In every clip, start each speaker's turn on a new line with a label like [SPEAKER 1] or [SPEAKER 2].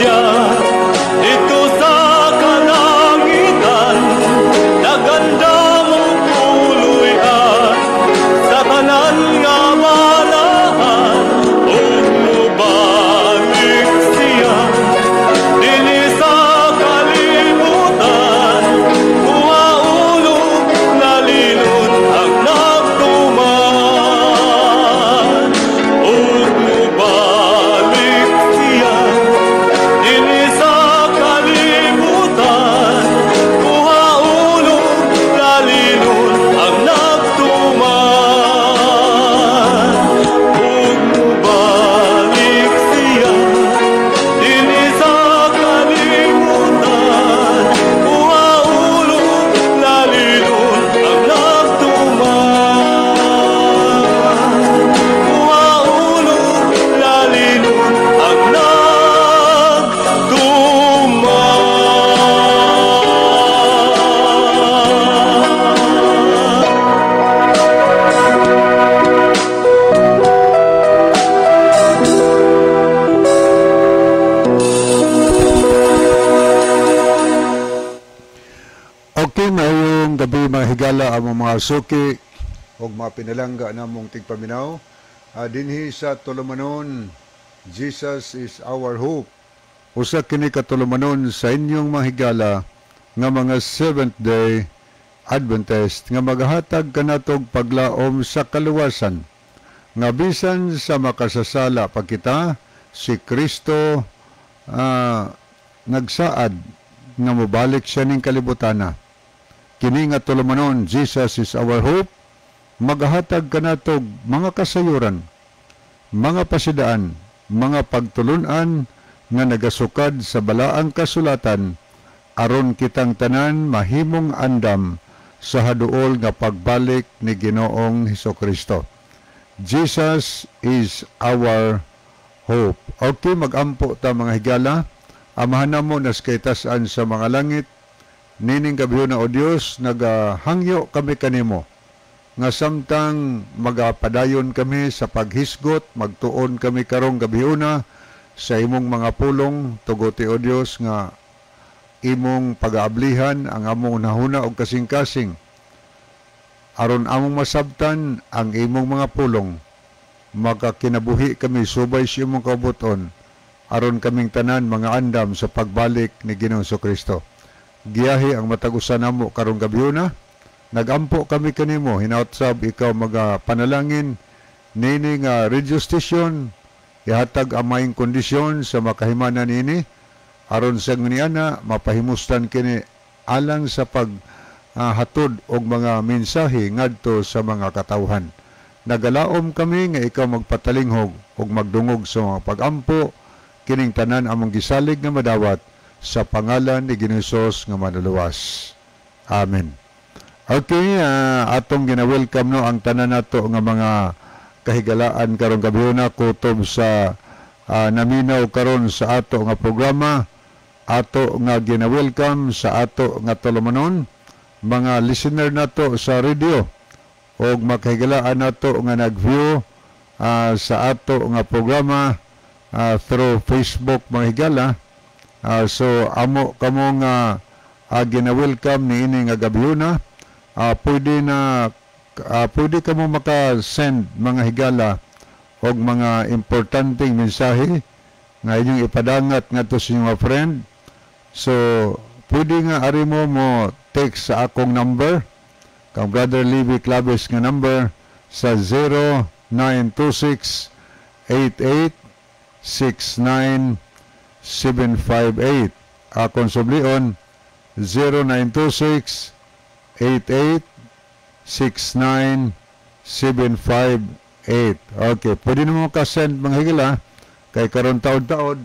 [SPEAKER 1] Siya didto sa kalangitan, nagandam og puloy-an sa tanan nga balaan, ug mobalik siya dinhi sa kalibutan, kuhaon og lalinon ang nagtuman. Ug mobalik siya dinhi sa kalibutan, kuhaon og lalinon ang nagtuman. Ug mobalik siya dinhi sa kalibutan, kuhaon og lalinon ang nagtuman. Kuhaon og lalinon ang nagtuman.
[SPEAKER 2] Okay, mayong gabi, mga higala, among mga suki ug mga pinalangga namong tigpaminaw. Dinhi sa tulumanon "Jesus is Our Hope". Usa kini ka tulumanon sa inyong mga higala nga mga Seventh Day Adventist nga magahatag kanatog paglaom sa kaluwasan. Nga bisan sa makasasala pa kita, si Kristo nagsaad nga mobalik siya ning kalibutana. Kini nga tulumanon, "Jesus is Our Hope", magahatag kanatog mga kasayuran, mga pasidaan, mga pagtulunan nga nagasukad sa balaang kasulatan aron kitang tanan mahimong andam sa haduol nga pagbalik ni Ginoong Hesukristo. Jesus is our hope. Okay, magampo ta, mga higala. Amahan namo na sa kaitasan sa mga langit, nining gabi na, O Dios, nagahangyo kami kanimo nga samtang magapadayon kami sa paghisgot, magtuon kami karong gabiuna sa imong mga pulong, tuguti, O Dios, nga imong pag-aablihan ang among nahuna og kasing-kasing aron among masabtan ang imong mga pulong, makakinabuhi kami subay sa imong kabubut-on, aron kaming tanan mga andam sa pagbalik ni Ginoong Kristo. Giyahi ang matag usa namo karong gabiuna. Nagampo kami kanimo, hinaot sab ikaw maga panalangin nini nga radio station, ihatag ang maayong kondisyon sa makahimanan nini aron sa niana mapahimuslan kini alang sa pag hatod og mga mensahe ngadto sa mga katawhan. Nagalaom kami nga ikaw magpatalinghog ug magdungog sa mga pagampo. Kining tanan among gisalig nga madawat sa pangalan ni Ginoong Hesus nga manluluwas. Amen. Okay, atong gina-welcome, no, ang tanan nato nga mga kahigalaan karong gabi na kutob sa naminaw karon sa ato nga programa. Ato nga gina-welcome sa ato nga tulumanon mga listener nato sa radio og makahigalaan nato nga nag-view sa ato nga programa through Facebook, mga higala. So amo kamo nga gina-welcome niini nga gabiuna. Pwede na pwede kamo maka-send, mga higala, og mga importanteng mensahe nga inyong ipadangat ngadto sa inyong mga friend. So pwede nga ari mo mo text sa akong number, kang Brother Levi Claves nga number sa 0926 88 69 758. Akong sublion, 0926 88 69 758. Okay, pwede na mo ka-send, mga higala, kay karon taod-taod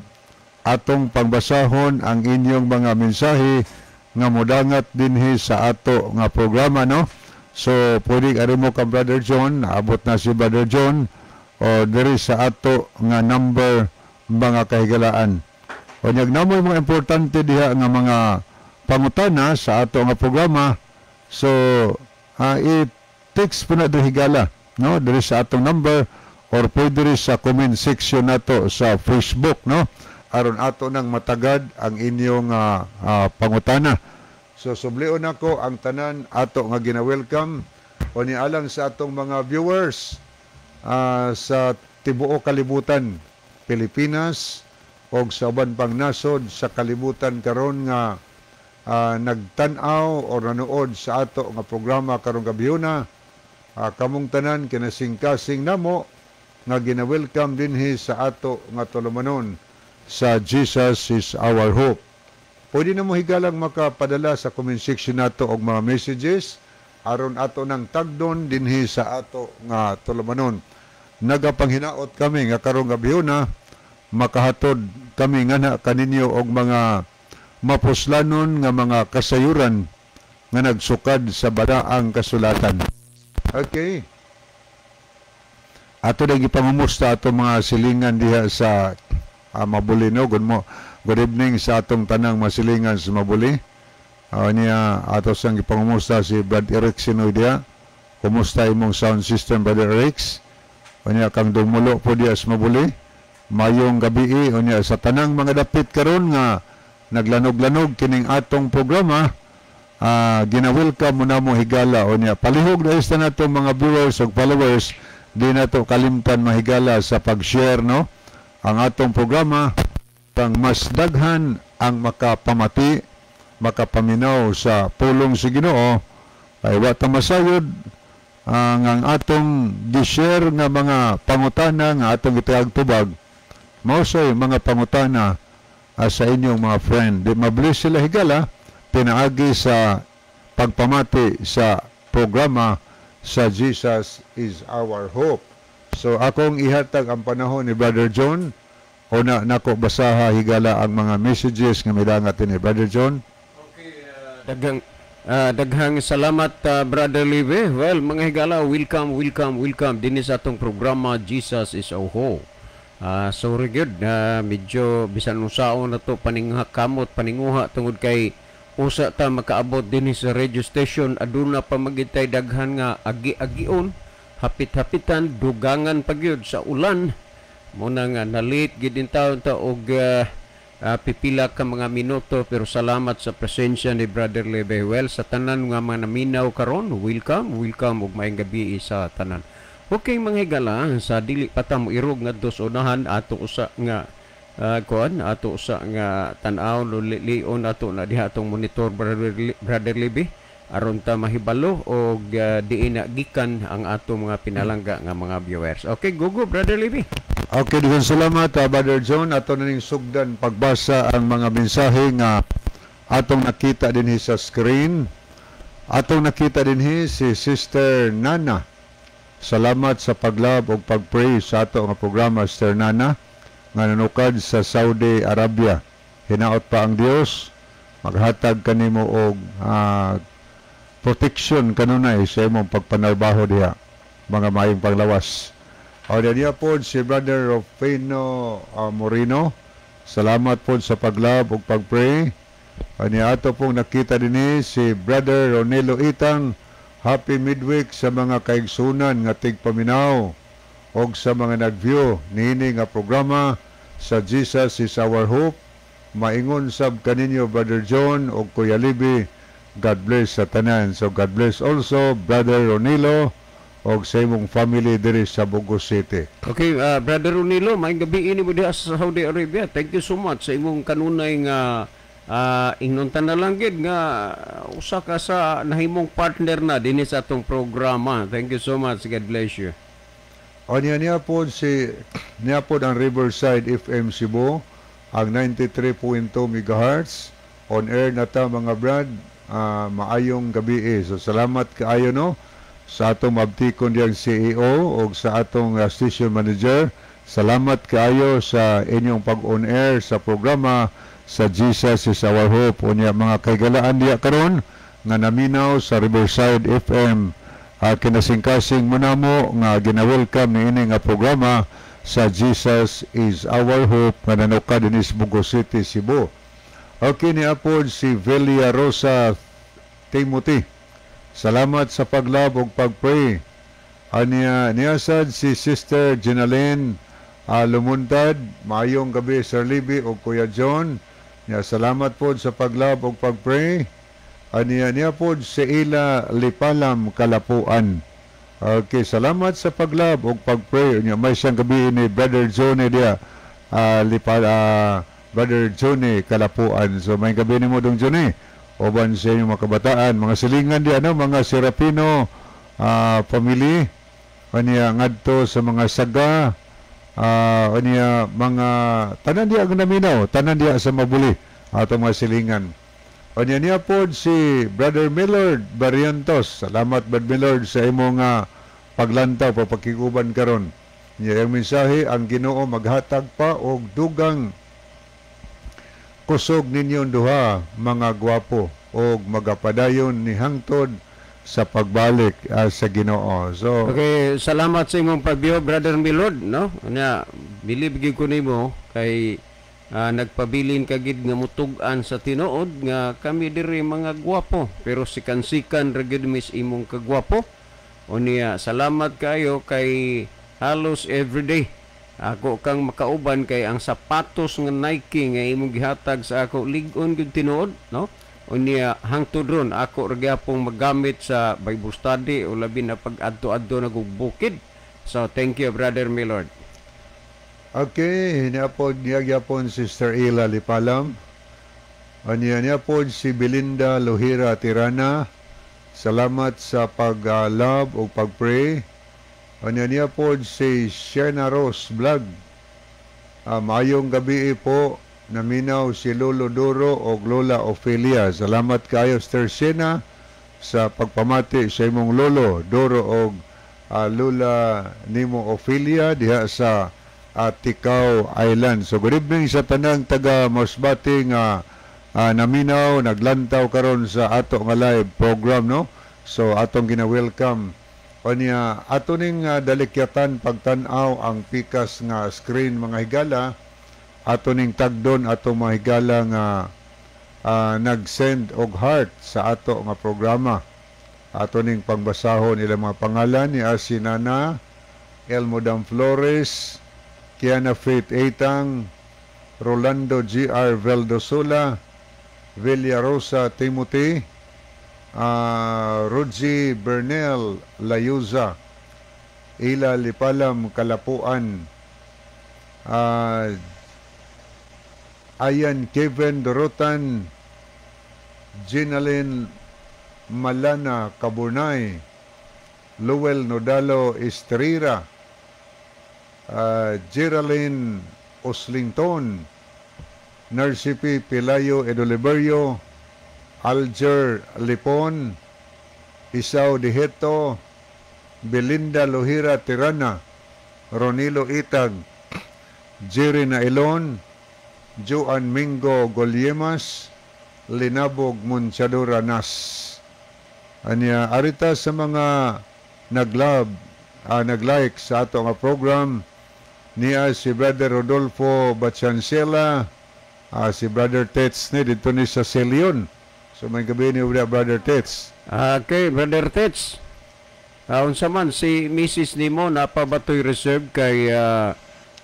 [SPEAKER 2] atong pagbasahon ang inyong mga mensahe nga modangat dinhi sa ato nga programa, no? So pwede ari mo ka Brother John, naabot na si Brother John o diri sa ato nga number, mga kahigalaan. O nyag namoy mga importante diha nga mga pangutana sa ato nga programa, so i-text po na diri, higala, no, diri sa atong number or pwede rin sa comment section nato sa Facebook, no. aron ato nang matagad ang inyong pangutana. So sublion nako ang tanan ato nga gina-welcome o ni alang sa atong mga viewers sa tibuok kalibutan, Pilipinas og sa uban pang nasod sa kalibutan karon nga nagtan-aw o nanood sa ato nga programa karong gabhiona. Kamong tanan, kinasingkasing namo nga gina-welcome dinhi sa ato nga tulumanon sa Jesus is Our Hope. Pwede na mo higalang makapadala sa comment section nato og mga messages aron ato nang tagdon dinhi sa ato nga tulumanon. Nagapanghinaot kami nga karong gabhiona makahatod kami nga kaninyo og mga mapuslanon nga mga kasayuran nga nagsukad sa Balaang Kasulatan. Okay. Ato na gipangumusta ato mga silingan diha sa Mabuli, no. Good evening sa atong tanang masilingan sa Mabuli. Niya ato sang gipangumusta si Brad Eric Sinoy diha. Kumusta imong sound system, Brother Eric? Unya kang dumulo po diha sa Mabuli. Mayong gabi unya sa tanang mga dapit karon nga naglanog-lanog kining atong programa, gina-welcome mo na mo higala. Unya palihog na isa nato mga viewers ug followers, di nato kalimtan mahigala sa pag-share, no, ang atong programa pang mas daghan ang makapamati, makapaminaw sa pulong sa Ginoo, ay wa ta masayod ang atong gi-share nga mga pangutana nga atong gitayag tubag mao say mga pangutana sa inyong mga friend. Di mabilis sila higala pinaagi sa pagpamati sa programa sa Jesus is Our Hope. So akong ihatag ang panahon ni Brother John o na nako basaha higala ang mga messages nga midangat ni Brother John.
[SPEAKER 3] Okay, daghang salamat, Brother Live. Well, mga higala, welcome, welcome, welcome dinhi sa atong programa Jesus is Our Hope. Sorry gyud, medyo bisan unsaon na to paningha kamot paninguha tungod kay usa ta makaabot dinhi sa radio station, aduna pa magitay daghan nga agi-agion, hapit-hapitan, dugangan pa gyud sa ulan. Muna nga na-late gid in taon ta og pipila ka mga minuto, pero salamat sa presensya ni Brother Lebe. Well, sa tanan nga mga naminaw karon, welcome, welcome ug maayong gabi sa tanan. Okay, mga higala, sa dili pa ta mo irog ngadto sa unahan, ato usa nga kuan, ato usa nga tan-aw lion ato na diha atong monitor, Brother Lebe, aron ta mahibalo og diin na gikan ang ato mga pinalangga nga mga viewers. Okay, go go, Brother Lebe.
[SPEAKER 2] Okay, daghang salamat, Brother John. Ato na ning sugdan pagbasa ang mga mensahe nga atong nakita dinhi sa screen. Atong nakita dinhi si Sister Nana. Salamat sa pag-love ug pag-pray sa ato nga programa, Sister Nana, nga nanukad sa Saudi Arabia. Hinaot pa ang Dios maghatag kanimo og protection kanunay sa imong pagpanarbaho diha. Mga maayong paglawas. O niya po si Brother Rufino Moreno. Salamat po sa pag-love ug pag-pray. Ani ato pong nakita dinhi si Brother Ronelo Itang. Happy midweek sa mga kaigsunan nga tigpaminaw og sa mga nag-view niini nga programa sa Jesus is Our Hope. Maingon sab kaninyo, Brother John ug Kuya Libby. God bless sa tanan. So God bless also, Brother Ronilo, og sa imong family diri sa Bogo City.
[SPEAKER 3] Okay, Brother Ronilo, maayong gabi ini mo diha sa Saudi Arabia. Thank you so much sa imong kanunay nga ingnon ta na lang gid nga usa ka sa nahimong partner na dinhi sa atong programa. Thank you so much. God bless you.
[SPEAKER 2] O niya po si niya po ang Riverside FM Cebu, ang 93.2 MHz on air na ta, mga brad. Maayong gabi eh. So salamat kaayo, no, sa atong mabtikon diyang CEO o sa atong station manager. Salamat kaayo sa inyong pag-on air sa programa sa Jesus is Our Hope. Unya mga kaigalaan diya karon nga naminaw sa Riverside FM, kinasingkasing mo namo nga gina-welcome niini nga programa sa Jesus is Our Hope nga nanukad dinhi sa Bogo City, Cebu. Okay, ni apod si Velia Rosa Timothy. Salamat sa pag-love ug pag-pray. Aniya niyasad si Sister Jenaline Lumuntad, maayong gabi, Sir Libby o Kuya John. Nya, salamat po sa pag-love ug pag-pray. Aniya niya po si Ila Lipalam Kalapuan. Okay, salamat sa pag-love ug pag-pray. Nya, may siyang gabi ni Brother Johnny dia. Brother Johnny Kalapuan. So may gabi nimo, dong Johnny. Uban sa inyong mga kabataan, mga silingan di ano, mga Serapino family, kaniya ngadto sa mga saga, kaniya mga tanan diya ang naminaw, tanan diya sa Mabuli atong mga silingan. Kanya niya po si Brother Millard Barrientos. Salamat, Brother Millard, sa imong paglantaw papakiguban karon. Niya ang mensahe, ang Ginoo maghatag pa og dugang kusog ninyong duha, mga gwapo, og magapadayon ni hangtod sa pagbalik sa Ginoo. So
[SPEAKER 3] Okay, salamat sa imong pagbiyo, Brother Milord, no? Nya, bilib gyud ko nimo kay nagpabilin ka gid nga mutug-an sa tinuod nga kami diri mga gwapo, pero sikan-sikan ra gyud mis imong kagwapo. Unya, salamat kayo kay halos everyday ako kang makauban kay ang sapatos nga Nike nga imong gihatag sa ako lig-on gyud tinuod, no? Unya hangtod ron ako ra gyapong magamit sa Bible study o labi na pag adto-adto na og bukid. So thank you, Brother Milord.
[SPEAKER 2] Okay, niya po niya gyapon Sister Ila Lipalam. Aniya niya po si Belinda Lohira Tirana. Salamat sa pag-love o pag-pray. Aniya niya po si Shena Rose Vlog. Maayong gabi po, naminaw si Lolo Duro o Lola Ophelia. Salamat kayo, Sister Shena, sa pagpamati sa imong Lolo Duro og Lola nimo Ophelia diha sa Ticao Island. So good evening sa tanang taga Masbate nga naminaw, naglantaw karon sa ato nga live program, no. So atong gina-welcome. Kanya ato ning dalikyatan pagtan-aw ang pikas nga screen, mga higala, ato ning tagdon ato mga higala nga nag-send og heart sa ato nga programa. Ato ning pangbasahon ilang mga pangalan ni Asinana Elmodam Flores, Kiana Faith Etang, Rolando G.R. Veldosola, Villarosa Timothy, Rodzi Bernel Layuza, Ila Lipalam Kalapuan, Ayan Kevin Dorotan, Ginalyn Malana Kaburnay, Lowell Nodalo Estrera, Geraldine Oslington, Narcipi Pilayo Edoliberio, Alger Lipon, Isao Diheto, Belinda Lohira Tirana, Ronilo Itag, Jerry Nailon, Joan Mingo Golyemas, Linabog Munchadora Nas. Anya arita sa mga nag-love, nag-like sa ato nga program niya si Brother Rodolfo Bachancela, si Brother Tets ni dito ni sa Selion. So may gabi ni Brother Tets.
[SPEAKER 3] Okay, Brother Tets. Unsa man si Mrs. nimo, napa ba to'y reserve kay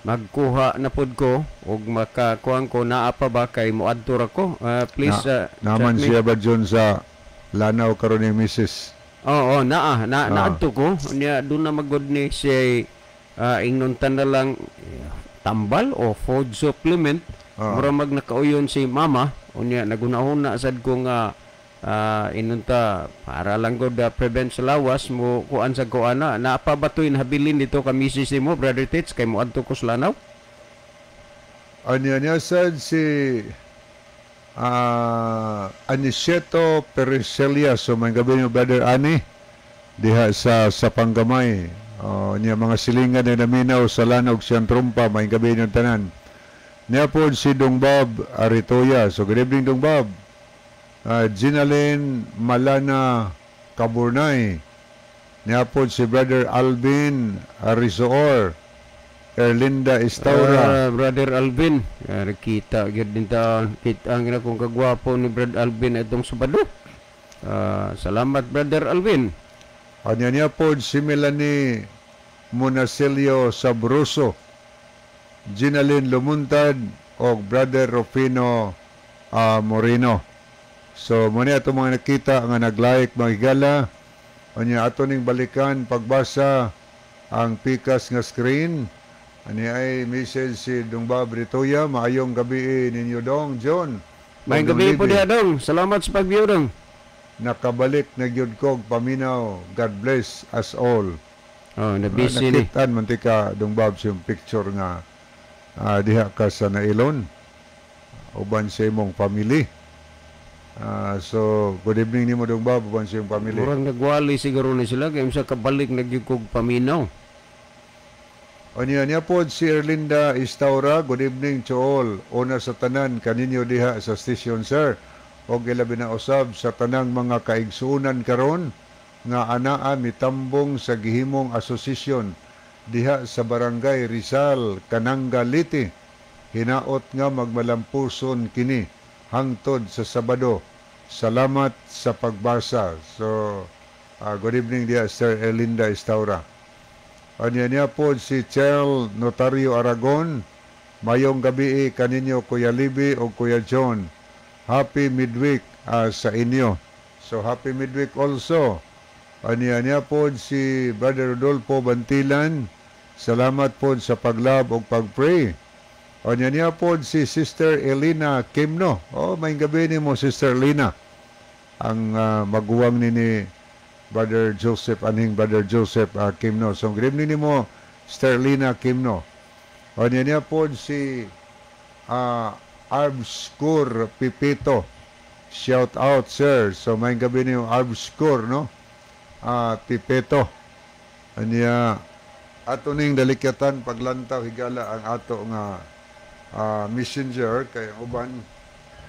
[SPEAKER 3] magkuha na pud ko ug makakuan ko, naa pa ba kay moadto ra ko? Please
[SPEAKER 2] Naman
[SPEAKER 3] chat me.
[SPEAKER 2] Siya ba dyan sa Lanao karon ni Mrs.
[SPEAKER 3] Oo, naa na naadto ko. Nya doon na magod ni si ingnon ta na lang tambal o food supplement. Mura mag nakauyon si mama. Unya nagunahuna sad ko nga inunta para lang god prevent sa lawas mo kuan sa kuana. Naa pa ba to'y nabilin dito ka Mrs. nimo, Brother Tits, kay moadto ko sa Lanao?
[SPEAKER 2] Anya niya sad si Aniceto Pericelia. So may gabi niyo, Brother Ani, diha sa Panggamay. Niya mga silingan na naminaw sa Lanog siyang trumpa, may gabi niyo tanan. Niya po si Dong Bob Aritoya. So good evening, Dong Bob. Ginalyn Malana Kaburnay. Niya po si Brother Alvin Arizoor. Erlinda Estaura.
[SPEAKER 3] Brother Alvin, kita gyud din ta kita ang kung kagwapo ni Brother Alvin itong Sabado. Salamat, Brother Alvin.
[SPEAKER 2] Anya niya po si Melanie Monacelio Sabroso. Ginalyn Lumuntad o Brother Rufino Moreno. So mo ni ato mga nakita nga nag-like, mga higala. Unya ato ning balikan pagbasa ang pikas nga screen. Ani ay message si Dong Bob Ritoya, "Maayong gabi ninyo, Dong John."
[SPEAKER 3] May
[SPEAKER 2] Dong
[SPEAKER 3] gabi po
[SPEAKER 2] Libi.
[SPEAKER 3] Diha, dong. Salamat sa pag-view, dong.
[SPEAKER 2] "Nakabalik na gyud kog paminaw. God bless us all."
[SPEAKER 3] Oh, na busy ni.
[SPEAKER 2] Nakitaan man tika, Dong Bob, sa yung picture nga diha ka sa Nailon uban sa imong family. So good evening nimo, Dong Bob, uban sa imong family.
[SPEAKER 3] Murag nagwali siguro ni sila kay sa kabalik na gyud kog paminaw.
[SPEAKER 2] Unya niya po si Erlinda Istaura, "Good evening to all. Una sa tanan kaninyo diha sa station, sir. Og ilabi na usab sa tanang mga kaigsuonan karon nga anaa mitambong sa gihimong asosasyon diha sa Barangay Rizal, Kananga, Leyte. Hinaot nga magmalampuson kini hangtod sa Sabado. Salamat sa pagbasa." So, good evening diha, Sir Erlinda Istaura. Anya niya po si Chel Notario Aragon. "Mayong gabi kaninyo, Kuya Libi o Kuya John. Happy midweek sa inyo." So happy midweek also. Anya niya po si Brother Rodolfo Bantilan. "Salamat po sa pag-love o pag-pray." Anya niya po si Sister Elena Kimno. Oh, may gabi ni mo, Sister Elena. Ang maguwang ni Brother Joseph, aning Brother Joseph Kimno. So, good evening nimo, Sister Elena Kimno. Anya niya po si Arbskur Pipito. "Shout out, sir." So, may gabi niyo, Arbskur, no? Pipito. Anya, ato ning dalikyatan paglantaw, higala, ang ato nga messenger kay ang uban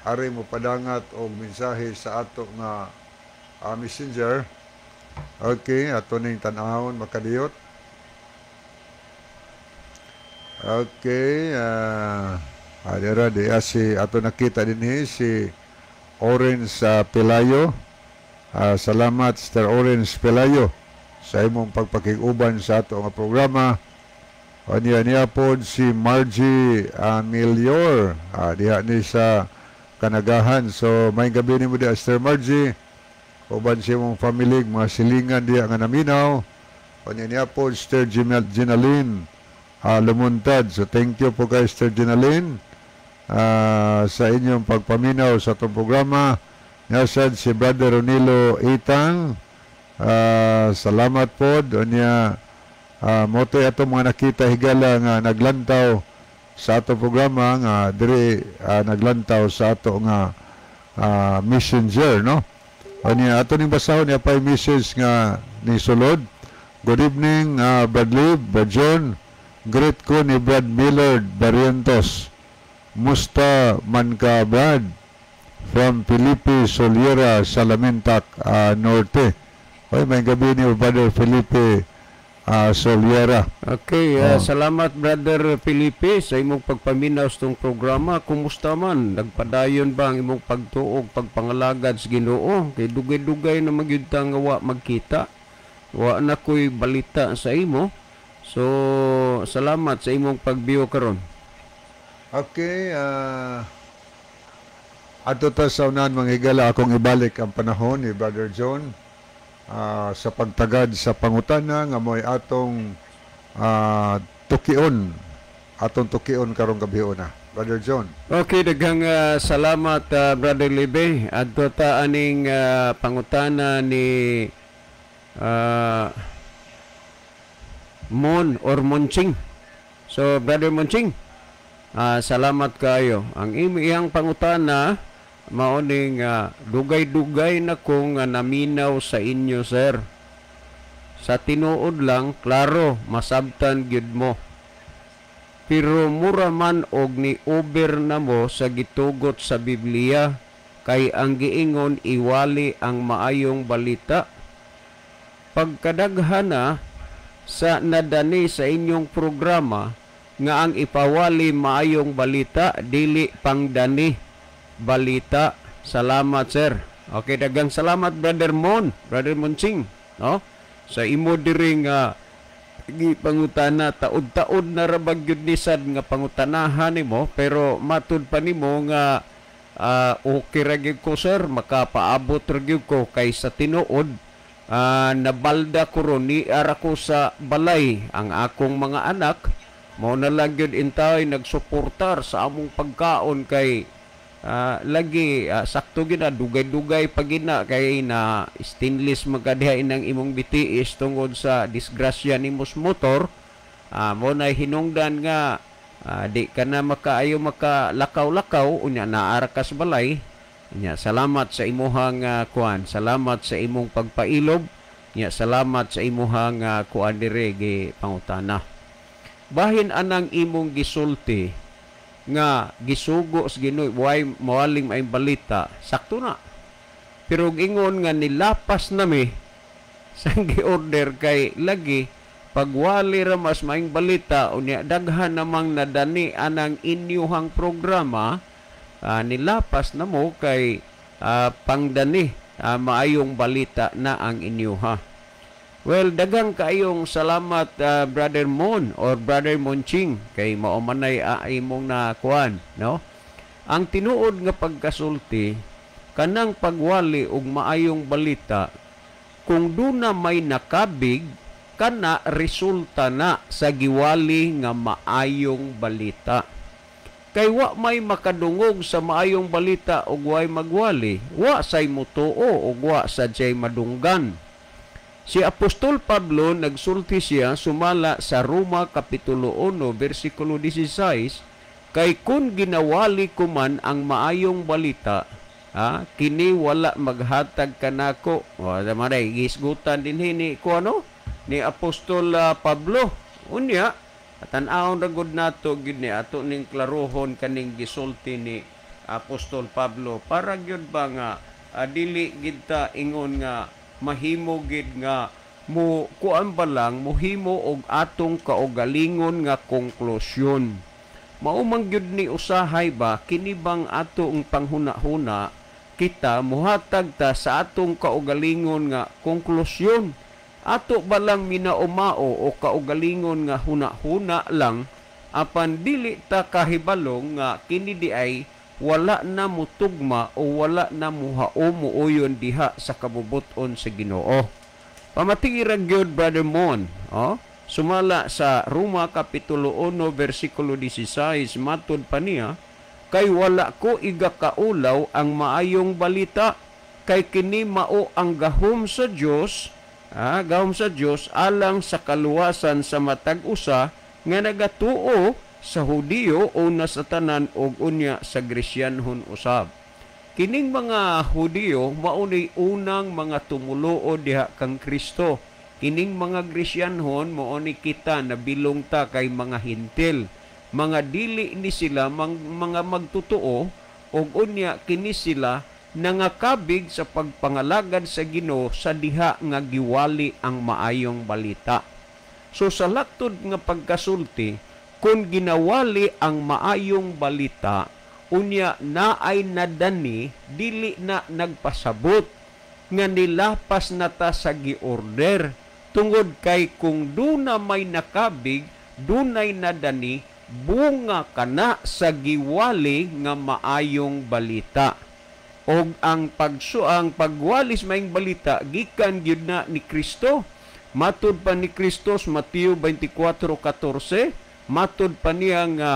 [SPEAKER 2] ari mo padangat og mensahe sa ato nga messenger. Okay, ato ning tan-awon makadiyot. Okay, dira di si ato nakita dinhi si Orange Pelayo. Salamat, Sir Orange Pelayo, sa imong pagpakig-uban sa ato nga programa. Anya niya pod si Margie Melior, diha ni sa Kanagahan. So may gabi nimo diha, Sir Margie. Uban sa imong family, mga silingan diha nga naminaw. Anya niya pod Sir Ginaline Lumuntad. So thank you po kay Sir Ginaline sa inyong pagpaminaw sa atong programa. Nasad si Brother Ronilo Itang. Salamat po. Unya, motoy ato mga nakita, higala, nga naglantaw sa ato programa nga diri naglantaw sa ato nga messenger, no? Unya ato ning basahon niya pay message nga ni sulod. "Good evening, Bradley, Brad John. Greet ko ni Brad Millard Barrientos. Musta man ka, Brad? From Felipe Soliera, Salamintac, Norte." Oy, may gabi ni Brother Felipe Soliera.
[SPEAKER 3] Okay,
[SPEAKER 2] Oh.
[SPEAKER 3] salamat, Brother Felipe, sa imong pagpaminaw sa tong programa. Kumusta man? Nagpadayon ba ang imong pagtuog, pagpangalagad sa Ginoo? Kay dugay-dugay na magyud ta nga wa magkita. Wa na ko'y balita sa imo. So, salamat sa imong pagbiyo karon.
[SPEAKER 2] Okay, ato ta sa unahan, mga higala, akong ibalik ang panahon ni Brother John sa pagtagad sa pangutana nga mo'y atong tukion karong gabi una. Brother John.
[SPEAKER 3] Okay, daghang salamat, Brother Libe. Adto ta aning pangutana ni Mon or Monching. So, Brother Monching, salamat kayo. Ang iyang pangutana mao ning "Dugay-dugay na kong naminaw sa inyo, sir. Sa tinuod lang, klaro, masabtan gyud mo. Pero mura man og ni over na mo sa gitugot sa Biblia kay ang giingon iwali ang maayong balita. Pagkadaghana sa nadani sa inyong programa nga ang ipawali maayong balita, dili pangdani balita. Salamat, sir." Okay, daghang salamat, Brother Mon, Brother Monching, no? Sa imo diri nga Gipangutana, taod-taod na ra ba gyud ni sad nga pangutanahan nimo, pero matud pa nimo nga okay ra gyud ko, sir, makapaabot ra gyud ko kay sa tinuod nabalda ko ron ni ara ko sa balay, ang akong mga anak mao na lang gyud intay nagsuportar sa among pagkaon kay lagi sakto gyud na dugay-dugay pa gina kay na stainless magkadiha inang imong bitiis tungod sa disgrasya nimo sa motor. Mo na hinungdan nga di ka na makaayo makalakaw-lakaw, unya naara ka sa balay. Unya salamat sa imuhang kuan, salamat sa imong pagpailob, unya salamat sa imuhang kuan dire gi pangutana. Bahin anang imong gisulti nga gisugo sa Ginoo way mawaling maayong balita, sakto na. Pero ingon nga nilapas nami sa gi-order kay lagi pagwali ra mas maayong balita, unya daghan namang nadani anang inyuhang programa, nilapas na mo kay pangdani maayong balita na ang inyuha. Well, daghang kaayong salamat, Brother Mon or Brother Monching, kay mao manay imong nakuan, no? Ang tinuod nga pagkasulti kanang pagwali og maayong balita, kung duna may nakabig kana resulta na sa giwali nga maayong balita. Kay wa may makadungog sa maayong balita og way magwali, wa say mutuo og wa sad siya'y madunggan. Si Apostol Pablo nagsulti siya sumala sa Roma Kapitulo 1 versikulo 16, kay kun ginawali ko man ang maayong balita, kini wala maghatag kanako. Wa maray gisgutan dinhi ni ko ano ni Apostol Pablo. Unya tan-awon ra gud nato gyud ni ato ning klarohon kaning gisulti ni Apostol Pablo para gyud ba nga dili gid ta ingon nga mahimo gid nga mo kuan ba lang mohimo og atong kaugalingon nga konklusyon. Mao man gyud ni usahay ba kini bang atong panghuna-huna kita mohatag ta sa atong kaugalingon nga konklusyon? Ato ba lang minaumao o kaugalingon nga huna-huna lang apan dili ta kahibalong nga kini di ay wala na mutugma o wala na muhao muuyon diha sa kabubuton sa Ginoo. Pamatiira gyud, Brother Mon, oh? Sumala sa Roma Kapitulo 1 versikulo 16, matud pa niya, kay wala ko igakaulaw ang maayong balita, kay kini mao ang gahom sa Dios, gahom sa Dios alang sa kaluwasan sa matag usa nga nagatuo sa Hudiyo o na sa tanan og unya sa Gresyanhon usab. Kining mga Hudiyo maunay unang mga tumuluo diha kang Kristo. Kining mga Gresyanhon mauni kita nabilong ta kay mga Hintil. Mga dili ni sila mga magtotoo og unya kini sila nangakabig sa pagpangalagad sa Ginoo sa diha nga giwali ang maayong balita. So sa laktod nga pagkasulti, kung ginawali ang maayong balita, unya naay nadani, dili na nagpasabot nga nilapas na ta sa giorder. Tungod kay kung duna may nakabig, dunay nadani, bunga kana sa giwali nga maayong balita. Og ang pagsuang pagwalis maayong balita gikan gyud na ni Kristo. Matud pa ni Kristo sa Mateo 24:14, matud pa niya nga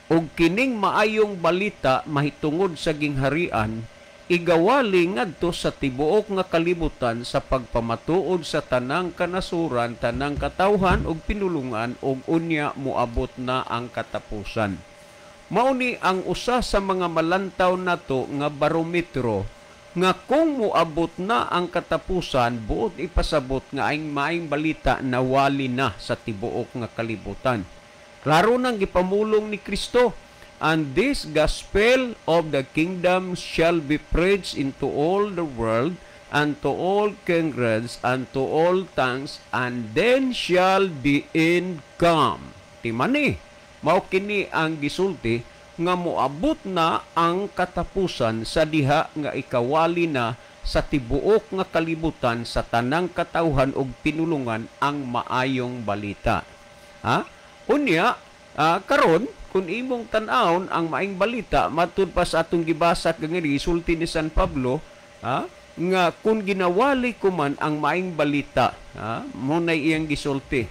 [SPEAKER 3] og kining maayong balita mahitungod sa gingharian igawali ngadto sa tibuok nga kalibutan sa pagpamatuod sa tanang kanasuran, tanang katawhan ug pinulungan, ug unya moabot na ang katapusan. Mao ni ang usa sa mga malantaw nato nga barometro nga kung moabot na ang katapusan, buot ipasabot nga ang maayong balita nawali na sa tibuok nga kalibutan. Klaro nang gipamulong ni Kristo, and this gospel of the kingdom shall be preached into all the world and to all kindreds and to all tongues, and then shall the end come. Timani, mao kini ang gisulti nga moabot na ang katapusan sa diha nga ikawali na sa tibuok nga kalibutan sa tanang katawhan og pinulungan ang maayong balita. Ha? Unya, karon kung imong tan-awon ang maayong balita matud pa sa atong gibasa kagani, gisulti ni San Pablo, ha, nga kung ginawali ko man ang maayong balita, ha, mo nay iyang gisulti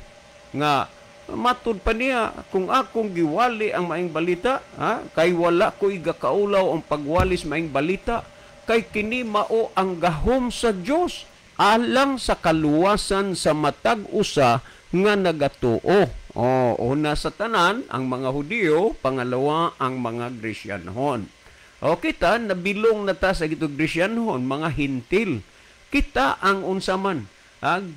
[SPEAKER 3] nga matud pa niya, kung akong giwali ang maayong balita, ha, kay wala ko igakaulaw ang pagwalis maayong balita, kay kini mao ang gahom sa Dios alang sa kaluwasan sa matag usa nga nagatuo. O, una sa tanan ang mga Hudiyo, pangalawa ang mga Gresyanhon. O kita nabilong na ta sa gitog Gresyanhon, mga Hintil. Kita ang unsa man,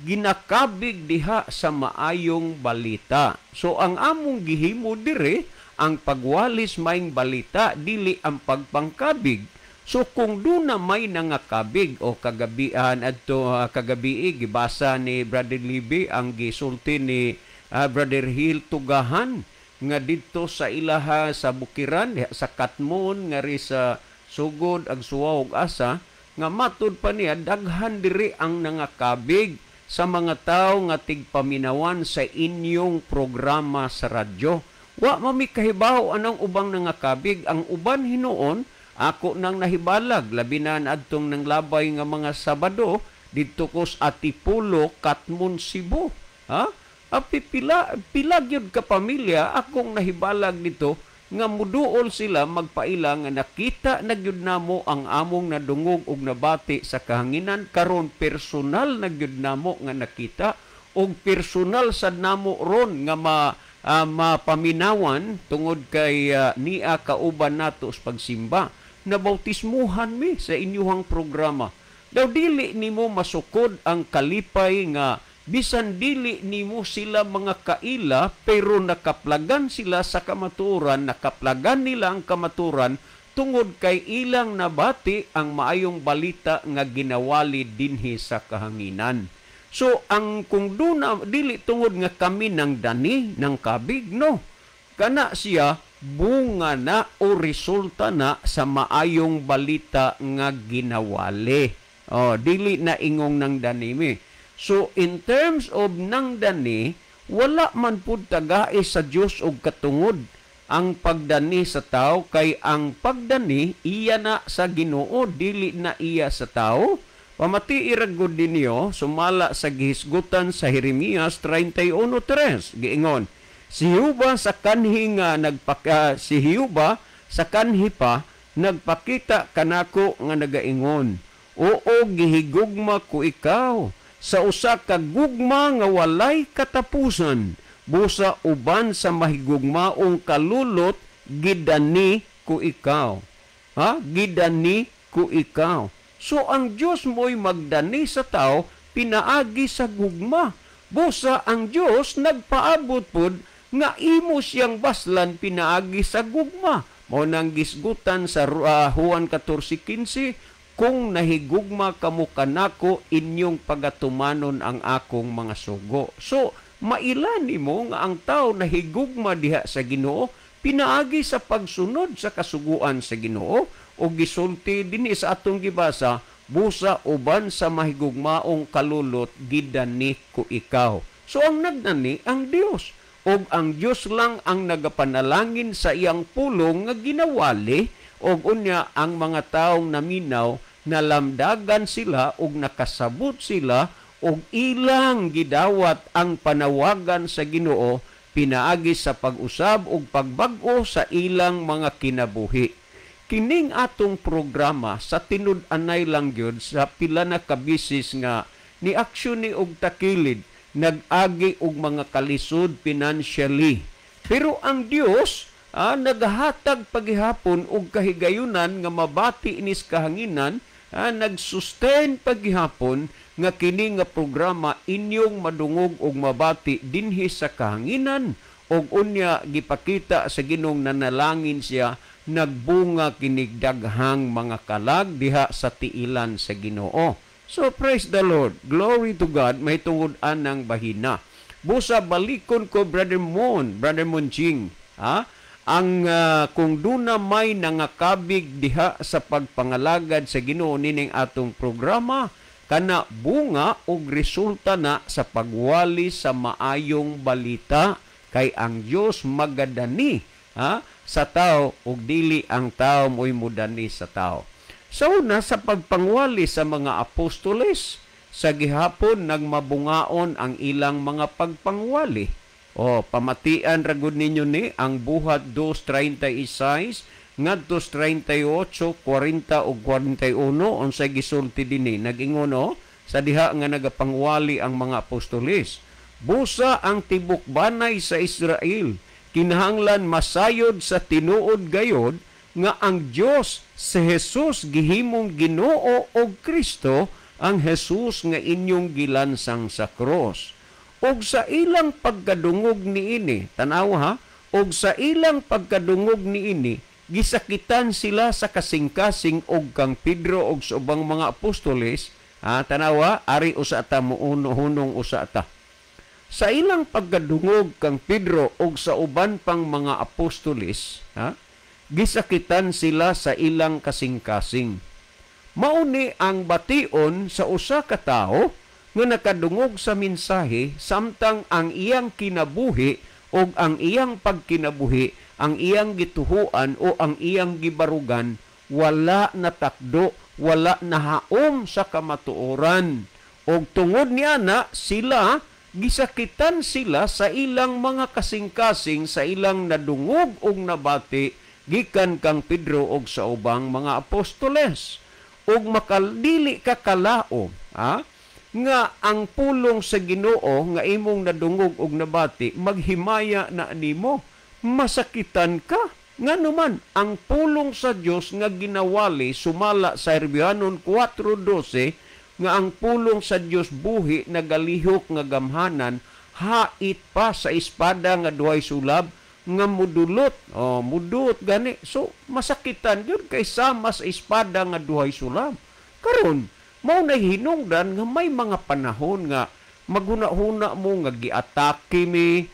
[SPEAKER 3] ginakabig diha sa maayong balita. So ang among gihimo dire ang pagwalis maayong balita, dili ang pagpangkabig. So kung duna may nangakabig o kagabian adto, kagabi gibasa ni Brother Libby ang gisulti ni Brother Hill Tugahan nga didto sa ilaha sa bukiran diha sa Katmon ngari sa Sugod ag Suwaw ug Asa, nga matud pa niya daghan diri ang nangakabig sa mga tawo nga tigpaminawan sa inyong programa sa radyo. Wa mami kahibaw anong ubang nangakabig. Ang uban hinuon ako nang nahibalag, labi na adtong nang labay nga mga Sabado didto ko sa Atipulo, Katmon, Cebu. Ha? Api pila pila gyud ka pamilya akong nahibalag dito nga muduol sila magpaila nga nakita na gyud namo ang among nadungog og nabati sa kahanginan. Karon personal na gyud namo nga nakita og personal sad namo ron nga mapaminawan tungod kay nia kauban nato sa pagsimba. Nabautismuhan mi sa inyuhang programa. Daw dili nimo masukod ang kalipay nga bisan dili nimo sila mga kaila, pero nakaplagan sila sa kamatuoran, nakaplagan nila ang kamatuoran tungod kay ilang nabati ang maayong balita nga ginawali dinhi sa kahanginan. So ang kung duna dili tungod nga kami nang dani nang kabig, no, kana siya bunga na o resulta na sa maayong balita nga ginawali. Oh, dili na ingong nang danimi. So in terms of nang dani, wala man pud tagae sa Dios og katungod ang pagdani sa tao, kay ang pagdani iya na sa Ginoo, dili na iya sa tao. Pamati ra gud ninyo sumala sa gihisgutan sa Jeremias 31:3, giingon si Jehova sa kanhi nga nagpaka si Jehova sa kanhi pa nagpakita kanako nga nagaingon, oo, gihigugma ko ikaw sa usa ka gugma nga walay katapusan, busa uban sa mahigugmaong kalulot gidani ko ikaw. Ha? Gidani ko ikaw. So ang Dios mo'y magdani sa tao pinaagi sa gugma. Busa ang Dios nagpaabot pod nga imo siyang baslan pinaagi sa gugma. Mao nang gisgutan sa Juan 14:15, kung nahigugma kamo kanako, inyong pagatumanon ang akong mga sugo. So maila nimo nga ang tao nahigugma diha sa Ginoo pinaagi sa pagsunod sa kasuguan sa Ginoo, o gisulti dinhi sa atong gibasa, busa uban sa mahigugmaong kalulot gidani ko ikaw. So ang nagdani ang Dios, og ang Dios lang ang nagapanalangin sa iyang pulong nga ginawali, og unya ang mga taong naminaw nalamdagan sila og nakasabot sila og ilang gidawat ang panawagan sa Ginoo pinaagi sa pag-usab og pagbag-o sa ilang mga kinabuhi. Kining atong programa sa tinud-anay lang gyud sa pila na kabisis nga ni aksyon ni og takilid, nag-agi og mga kalisod financially. Pero ang Dios naghatag paghihapon og kahigayunan nga mabati inis kahanginan, nagsustain paghihapon nga kini nga programa inyong madungog og mabati dinhi sa kahanginan, og unya gipakita sa Ginoong nanalangin siya, nagbunga kinig daghang mga kalag diha sa tiilan sa Ginoo. So praise the Lord, glory to God, may tungod anang bahina. Busa balikon ko Brother Mon, Brother Monching, ha? Ang kung duna may nangakabig diha sa pagpangalagad sa Ginoo nining atong programa, kana bunga og resulta na sa pagwali sa maayong balita, kay ang Dios magadani sa tao ug dili ang tao mo'y mudani sa tao. Sa una, sa pagpangwali sa mga apostoles, sa gihapon nagmabungaon ang ilang mga pagpangwali. O, pamatian ra gud ninyo ni ang Buhat 2:36 ngadto 38, 40 ug 41, unsay gisulti dinhi? Nag-ingon sa diha nga nagapangwali ang mga apostoles. Busa ang tibok banay sa Israel, kinahanglan masayod sa tinuod gayod nga ang Dios si Jesus gihimong Ginoo og Kristo, ang Jesus nga inyong gilansang sa cross. Og sa ilang pagkadungog niini, tanawa ha, og sa ilang pagkadungog niini, gisakitan sila sa kasing-kasing og kang Pedro og sa ubang mga apostoles. Ha, tanawa, ari usa ta muunong usa ta. Sa ilang pagkadungog kang Pedro og sa uban pang mga apostoles, ha, gisakitan sila sa ilang kasing-kasing. Mauni ang bation sa usa ka tawo nga nakadungog sa mensahe samtang ang iyang kinabuhi og ang iyang pagkinabuhi, ang iyang gituhuan o ang iyang gibarugan, wala natakdo, wala nahaom sa kamatuoran. Og tungod niya na sila, gisakitan sila sa ilang mga kasing-kasing, sa ilang nadungog og nabati gikan kang Pedro og sa ubang mga apostoles. Og makadili ka kalao, ha, nga ang pulong sa Ginoo nga imong nadungog og nabati maghimaya na nimo, masakitan ka. Nganuman ang pulong sa Dios nga ginawali sumala sa Herbianon 4:12 nga ang pulong sa Dios buhi nagalihok nga gamhanan, hait pa sa espada nga duhay sulab nga mudulot. O mudulot gani. So masakitan gyud kay sama sa espada nga duhay sulab. Karon mao na hinungdan nga may mga panahon nga maghuna-huna mo nga giatake mi,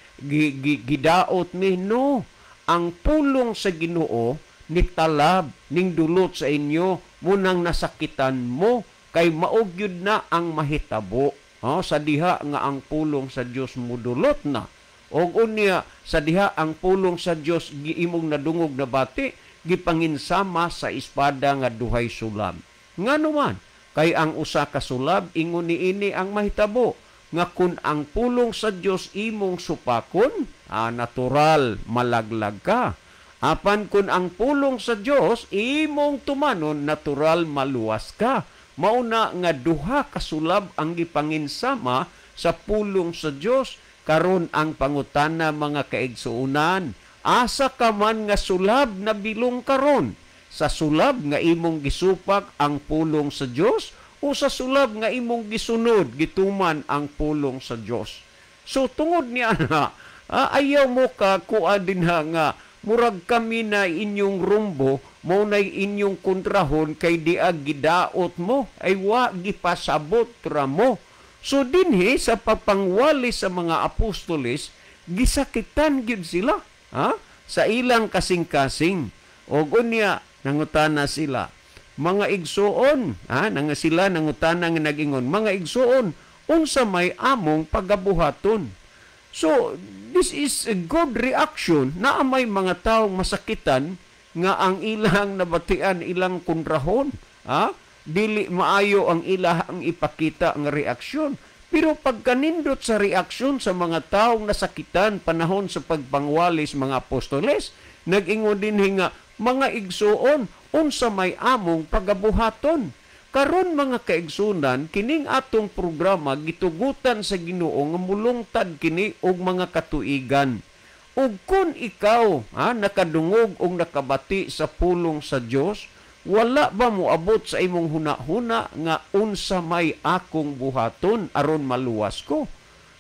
[SPEAKER 3] gidaot mi. No, ang pulong sa Ginoo nitalab ning dulot sa inyo, munang nasakitan mo, kay maog gyud na ang mahitabo. Oh, sa diha nga ang pulong sa Dios mudulot na. Og unya sa diha ang pulong sa Dios giimong nadungog na bati, gipanginsama sa espada nga duhay sulab. Nganuman kay ang usa ka sulab ingon niini ang mahitabo, nga kun ang pulong sa Dios imong supakon, natural malaglag ka. Apan kun ang pulong sa Dios imong tumanon, natural maluwas ka. Mauna nga duha ka sulab ang gipanginsama sa pulong sa Dios. Karon ang pangutana mga kaigsuonan, asa ka man nga sulab nabilong karon? Sa sulab nga imong gisupak ang pulong sa Dios o sa sulab nga imong gisunod, gituman ang pulong sa Dios? So tungod niya na, ayaw mo ka kuha din ha nga murag kami na inyong rumbo, mo na inyong kontrahon, kay di gidaot mo, ay wa gipasabot ra mo. So dinhi sa pagpangwali sa mga apostoles, gisakitan gyud sila, ha, sa ilang kasing-kasing. Og unya nangutana sila, mga igsuon, ha, nang sila nangutana nga nag-ingon, mga igsuon, unsa may among pagabuhaton? So this is a good reaction na may mga taong masakitan nga ang ilang nabatian, ilang kontrahon, ha, dili maayo ang ilahang ipakita nga reaksyon. Pero pagkanindot sa reaksyon sa mga taong nasakitan panahon sa pagpangwalis mga apostoles, nag-ingon din nga, mga igsuon, unsa may among pagabuhaton? Karon mga kaigsunan, kining atong programa gitugutan sa Ginoo nga mulungtad kini og mga katuigan. Ug kun ikaw, ha, nakadungog og nakabati sa pulong sa Dios, wala ba moabot sa imong huna-huna nga unsa may akong buhaton aron maluwas ko?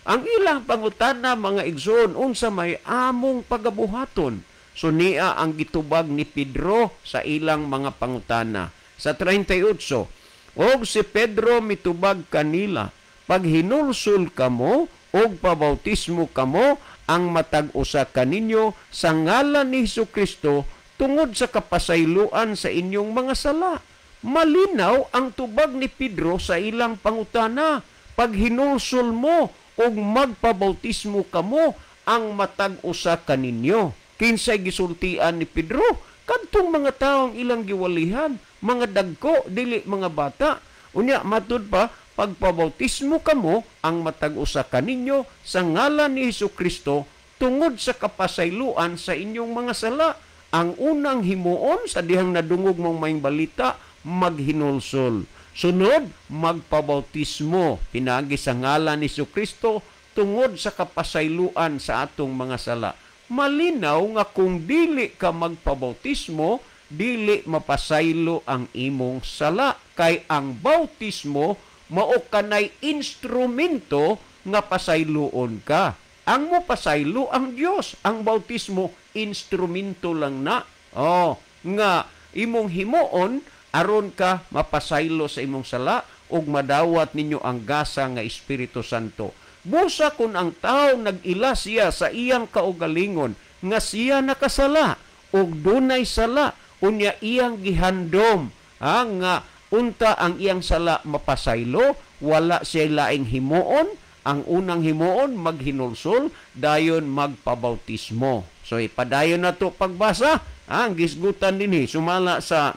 [SPEAKER 3] Ang ilang pangutana mga igsoon, unsa may among pagabuhaton? So niya ang gitubag ni Pedro sa ilang mga pangutana. Sa 38, og si Pedro mitubag kanila, paghinulsol kamo og pabautismo kamo ang matag usa kaninyo sa ngalan ni Hesukristo tungod sa kapasayloan sa inyong mga sala. Malinaw ang tubag ni Pedro sa ilang pangutana. Paghinulsol mo og magpabautismo kamo ang matag usa kaninyo. Kinsay gisultian ni Pedro? Kadtong mga taong ilang giwalihan, mga dagko, dili mga bata. Unya matud pa, pagpabautismo kamo ang matag usa kaninyo sa ngalan ni Hesukristo tungod sa kapasayloan sa inyong mga sala. Ang unang himuon sa dihang nadungog mong maayong balita, maghinulsol. Sunod, magpabautismo pinaagi sa ngalan ni Hesukristo tungod sa kapasayloan sa atong mga sala. Malinaw nga kung dili ka magpabautismo, dili mapasaylo ang imong sala, kay ang bautismo mao kanay instrumento nga pasayloon ka. Ang mopasaylo ang Dios. Ang bautismo instrumento lang na. Oh, nga imong himuon aron ka mapasaylo sa imong sala ug madawat ninyo ang gasa nga Espiritu Santo. Busa kun ang tao nag-ila siya sa iyang kaugalingon nga siya nakasala ug dunay sala, unya iyang gihandom nga unta ang iyang sala mapasaylo, wala siya laing himuon. Ang unang himuon, maghinulsol, dayon magpabautismo. So ipadayon na to pagbasa. Ang gisgutan dinhi sumala sa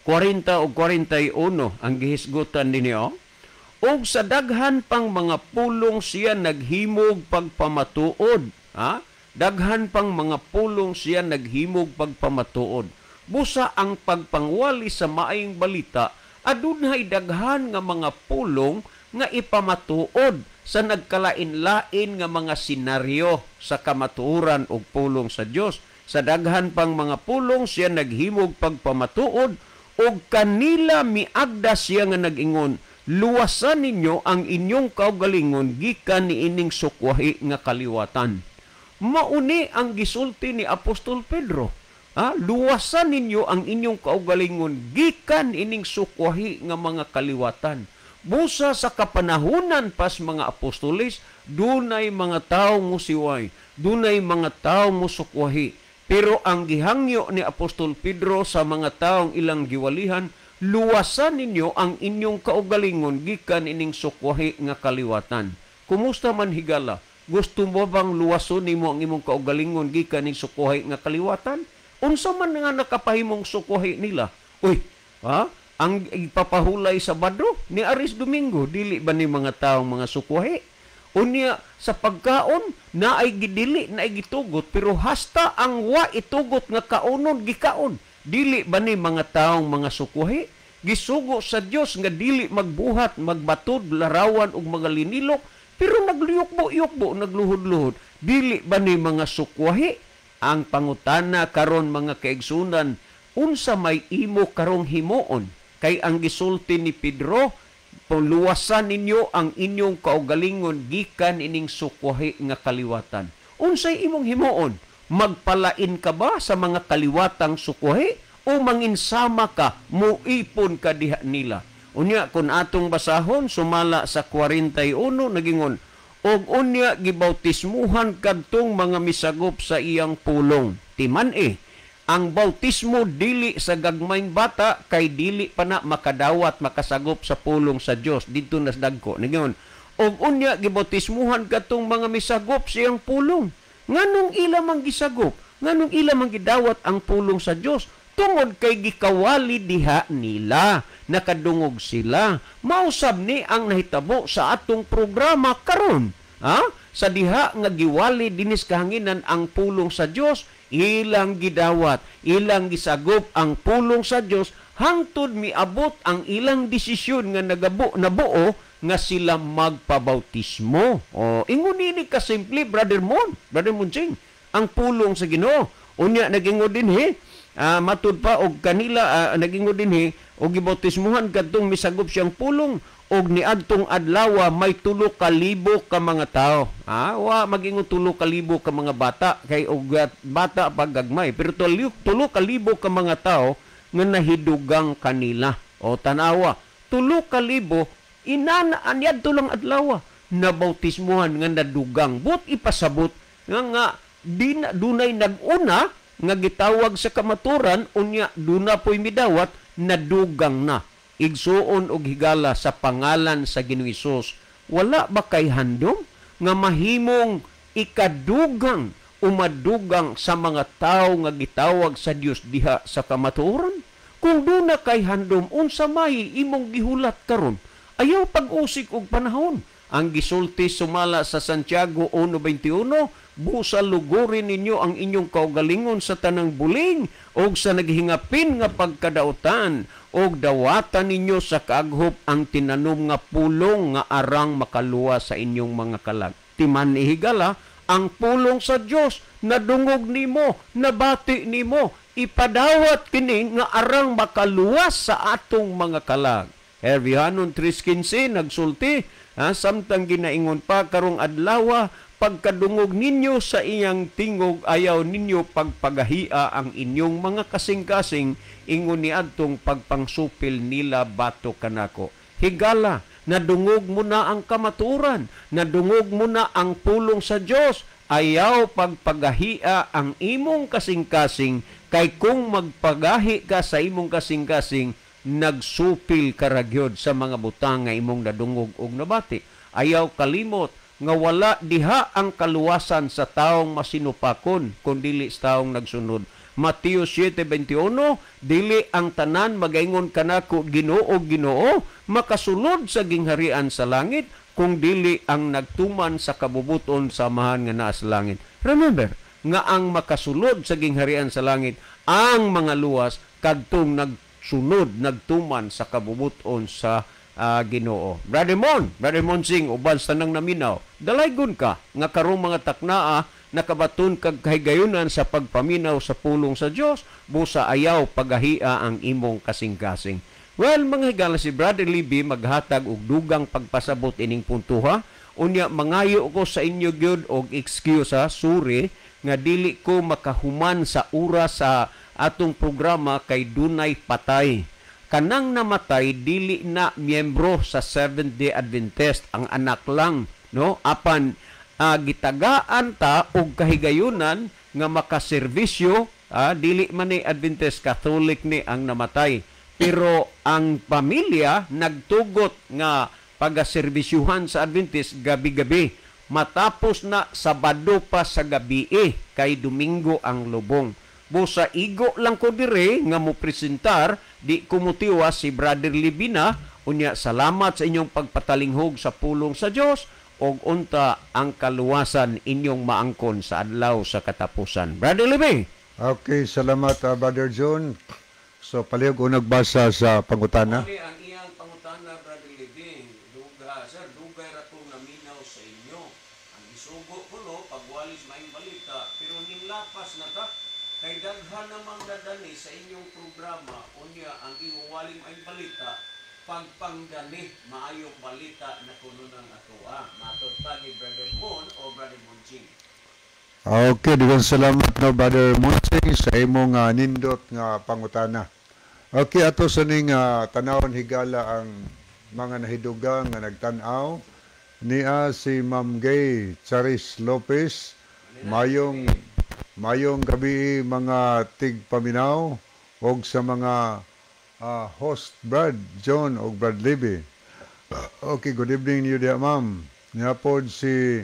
[SPEAKER 3] 40 o 41 ang gihisgutan dinhi, oh. Og sa daghan pang mga pulong siya naghimog pagpamatuod. Ha? Daghan pang mga pulong siya naghimog pagpamatuod. Busa ang pagpangwali sa maayong balita, adunay daghan nga mga pulong nga ipamatuod sa nagkalain-lain nga mga senaryo sa kamatuoran og pulong sa Dios. Sa daghan pang mga pulong siya naghimog pagpamatuod, og kanila miagda siya nga nag-ingon, luwasan ninyo ang inyong kaugalingon gikan niining sukwahi nga kaliwatan. Mauni ang gisulti ni Apostol Pedro. Ha? Luwasan ninyo ang inyong kaugalingon gikan ining sukwahi nga mga kaliwatan. Busa sa kapanahunan pas mga apostoles, dunay mga tawo musiway, dunay mga tawo musukwahi. Pero ang gihangyo ni Apostol Pedro sa mga taong ilang giwalihan, luwasan ninyo ang inyong kaugalingon gikan ining sukwahi nga kaliwatan. Kumusta man higala? Gusto mo bang luwason nimo ang imong kaugalingon gikan ning sukwahi nga kaliwatan? Unsa man nga nakapahimong sukwahi nila? Uy, ha? Ang ipapahulay sa Sabado ni Aris Domingo, dili ba ni mga taong mga sukwahi? Unya sa pagkaon naay gidili, naay gitugot, pero hasta ang wa itugot nga kaonon gikaon. Dili ba ni mga taong mga sukwahi? Gisugo sa Dios nga dili magbuhat, magbatod, larawan og mga linilok, pero nagliyukbo-yukbo, nagluhod-luhod. Dili ba ni mga sukwahi? Ang pangutana karon mga kaigsunan, unsa may imo karong himuon? Kay ang gisulti ni Pedro, luwasan ninyo ang inyong kaugalingon gikan ining sukwahi nga kaliwatan. Unsay imong himuon? Magpalain ka ba sa mga kaliwatang sukwahi o manginsama ka, muipon ka diha nila? Unya kun atong basahon sumala sa 41 nagingon, og unya gibautismuhan kadtong mga misagop sa iyang pulong. Timan ang bautismo dili sa gagmayng bata kay dili pa na makadawat makasagop sa pulong sa Dios didto nas dagko. Ningon, og unya gibautismuhan kadtong mga misagop sa iyang pulong. Nganong ila man gisagop? Nganong ila man gidawat ang pulong sa Dios? Tungod kay gikawali diha nila, nakadungog sila. Mausab ni ang nahitabo sa atong programa karon. Ha? Sa diha nga giwali dinis kahanginan ang pulong sa Dios, ilang gidawat, ilang gisagop ang pulong sa Dios hangtod miabot ang ilang desisyon nga nabuo nga sila magpabautismo. O ingon nini ka simple, Brother Mon, Brother Monching, ang pulong sa Ginoo. Unya nagingon dinhi, matud pa og kanila nagingon dinhi og gibautismuhan kadtong misagop siyang pulong og niadtong adlaw may 3,000 ka mga tao. Wa magingon 3,000 ka mga bata kay og bata pagagmay, pero 3,000 ka mga tao nga nahidugang kanila. O tanawa, 3,000 inana anyadto lang adlaw. Nabautismuhan nga nadugang. But ipasabot nga nga di na, dunay nag-una nga gitawag sa kamaturan, unya duna po'y midawat, nadugang na. Igsuon og higala, sa pangalan sa Ginoong Hesus, wala ba kay handom nga mahimong ikadugang o madugang sa mga tao nga gitawag sa Dios diha sa kamatuoran? Kung duna kay handom, unsa may imong gihulat karon? Ayaw pag-usik og panahon. Ang gisulti sumala sa Santiago 1:21, "Busa lugurin ninyo ang inyong kaugalingon sa tanang buling og sa naghingapin nga pagkadautan, og dawatan ninyo sa kaaghop ang tinanom nga pulong nga arang makaluwas sa inyong mga kalag." Timan ihigala, ang pulong sa Dios nadungog nimo, nabati nimo, ipadawat kini nga arang makaluwas sa atong mga kalag. Herbihanon 3:15 nagsulti, ha, "Samtang ginaingon pa karong adlawa, pagkadungog ninyo sa iyang tingog, ayaw ninyo pagpagahia ang inyong mga kasing-kasing ingon ni adtong pagpangsupil nila batok kanako." Higala, nadungog mo na ang kamaturan, nadungog mo na ang pulong sa Dios, ayaw pagpagahia ang imong kasing-kasing, kay kung magpagahi ka sa imong kasing-kasing, nagsupil ka ra gyud sa mga butang nga imong nadungog og nabati. Ayaw kalimot nga wala diha ang kaluwasan sa taong masinupakon, kun dili sa taong nagsunod. Mateo 7:21, "Dili ang tanan magaingon kanako, 'Ginoo, Ginoo,' makasulod sa gingharian sa langit, kung dili ang nagtuman sa kabubuton sa Amahan nga naa sa langit." Remember nga ang makasulod sa gingharian sa langit, ang mga luwas kadtong nagsunod, nagtuman sa kabubuton sa Ginoo. Brother Mon, Brother Mon Singh, uban sa nang naminaw, dalaygon ka nga karong mga taknaa nakabaton kag kahigayunan sa pagpaminaw sa pulong sa Dios, busa ayaw pagahia ang imong kasing-kasing. Well, mga higala, si Brother Libby maghatag og dugang pagpasabot ining puntuha. Unya mangayo ko sa inyo gyud og excuse ha, sorry nga dili ko makahuman sa oras sa atong programa kay dunay patay. Kanang namatay dili na miyembro sa Seventh Day Adventist, ang anak lang, no? Apan gitagaan ta og kahigayunan nga makaserbisyo, dili man ni Adventist, Catholic ni ang namatay. Pero ang pamilya nagtugot nga pagaserbisyuhan sa Adventist gabi-gabi. Matapos na Sabado pa sa gabi kay Domingo ang lubong. Busa igo lang ko dire nga mo presentar, di kumutiwa si Brother Libina. Unya salamat sa inyong pagpatalinghog sa pulong sa Dios, og unta ang kaluwasan inyong maangkon sa adlaw sa katapusan. Brother Libby.
[SPEAKER 2] Okay, salamat Brother John. So palihog og nagbasa sa pangutana.
[SPEAKER 3] Uli ang iyang pangutana, Brother Libby. "Duga, sir, dugay ra kong naminaw sa inyo. Ang gisugo ko no, pagwalis maayong balita, pero ninlapas na ta. Kay daghan namang nadani sa inyong programa, unya ang giwaling maayong balita, pagpangdani maayong balita na kuno ng atoa." Matod pa ni Brother Mon o Brother Monching.
[SPEAKER 2] Okay, daghang salamat no, Brother Monching, sa imong nindot nga pangutana. Okay, ato sa ning tanawon, higala, ang mga nahidugang nga nagtan-aw niya si Ma'am Gay Charis Lopez. Mayong mayong gabi mga tigpaminaw og sa mga host Brad John og Brad Libby. Okay, good evening niyo diha, ma'am. Niya pod si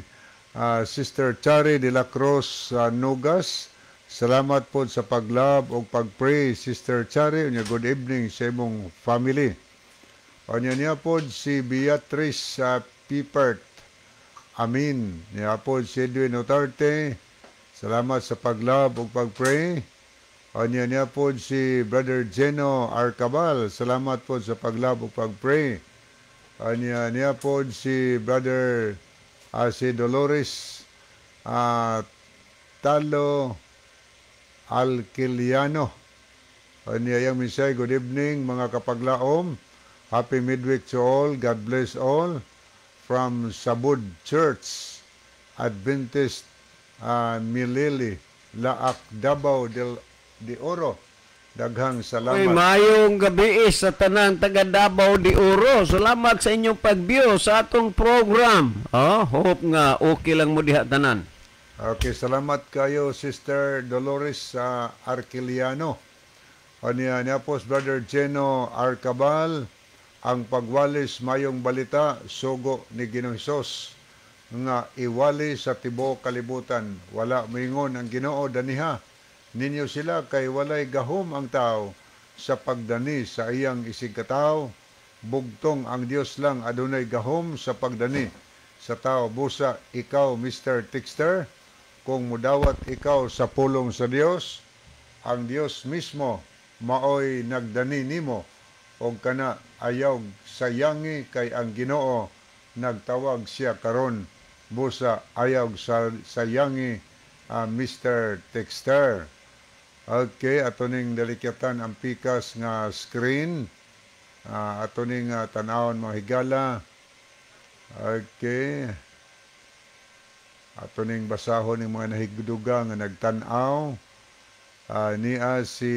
[SPEAKER 2] Sister Chari de la Cruz Nugas. Salamat po sa pag-love og pag-pray, Sister Chari. Unya good evening sa imong family. Unya niya pod si Beatrice Pipert. Amin. Niya pod si Edwin Otarte. Salamat sa pag-love ug pag-pray. Unya niya pod si Brother Geno Arcabal. Salamat po sa pag-love ug pag-pray. Unya niya pod si Brother si Dolores Talo Alquiliano. Unya yang mensahe, "Good evening mga kapaglaom. Happy midweek to all. God bless all. From Sabud Church, Adventist, Milili, Laak, Davao del de Oro." Daghang
[SPEAKER 3] Uy,
[SPEAKER 2] salamat.
[SPEAKER 3] Maayong gabi sa tanan taga Davao de Oro. Salamat sa inyong pag-view sa atong program. Oh, hope nga okay lang mo diha tanan.
[SPEAKER 2] Okay, salamat kayo, Sister Dolores sa Arquiliano. Aniya niya po, Brother Geno Arcabal, ang pagwalis mayong balita, sugo ni Ginoong Hesus nga iwali sa tibuok kalibutan. Wala moingon ang Ginoo, "Daniha ninyo sila," kay walay gahom ang tao sa pagdani sa iyang isigkatawo. Bugtong ang Dios lang adunay gahom sa pagdani sa tao. Busa ikaw, Mr. Tixter, kung mudawat ikaw sa pulong sa Dios, ang Dios mismo maoy nagdani nimo, og kana ayaw sayangi, kay ang Ginoo nagtawag siya karon. Busa ayaw sa sayangi, Mr. Texter. Okay, ato ning dalikyatan ang pikas nga screen. Ato ning tan-awon, mga higala. Okay. Ato ning basahon ning mga nahigduga nga nagtan-aw. Niya si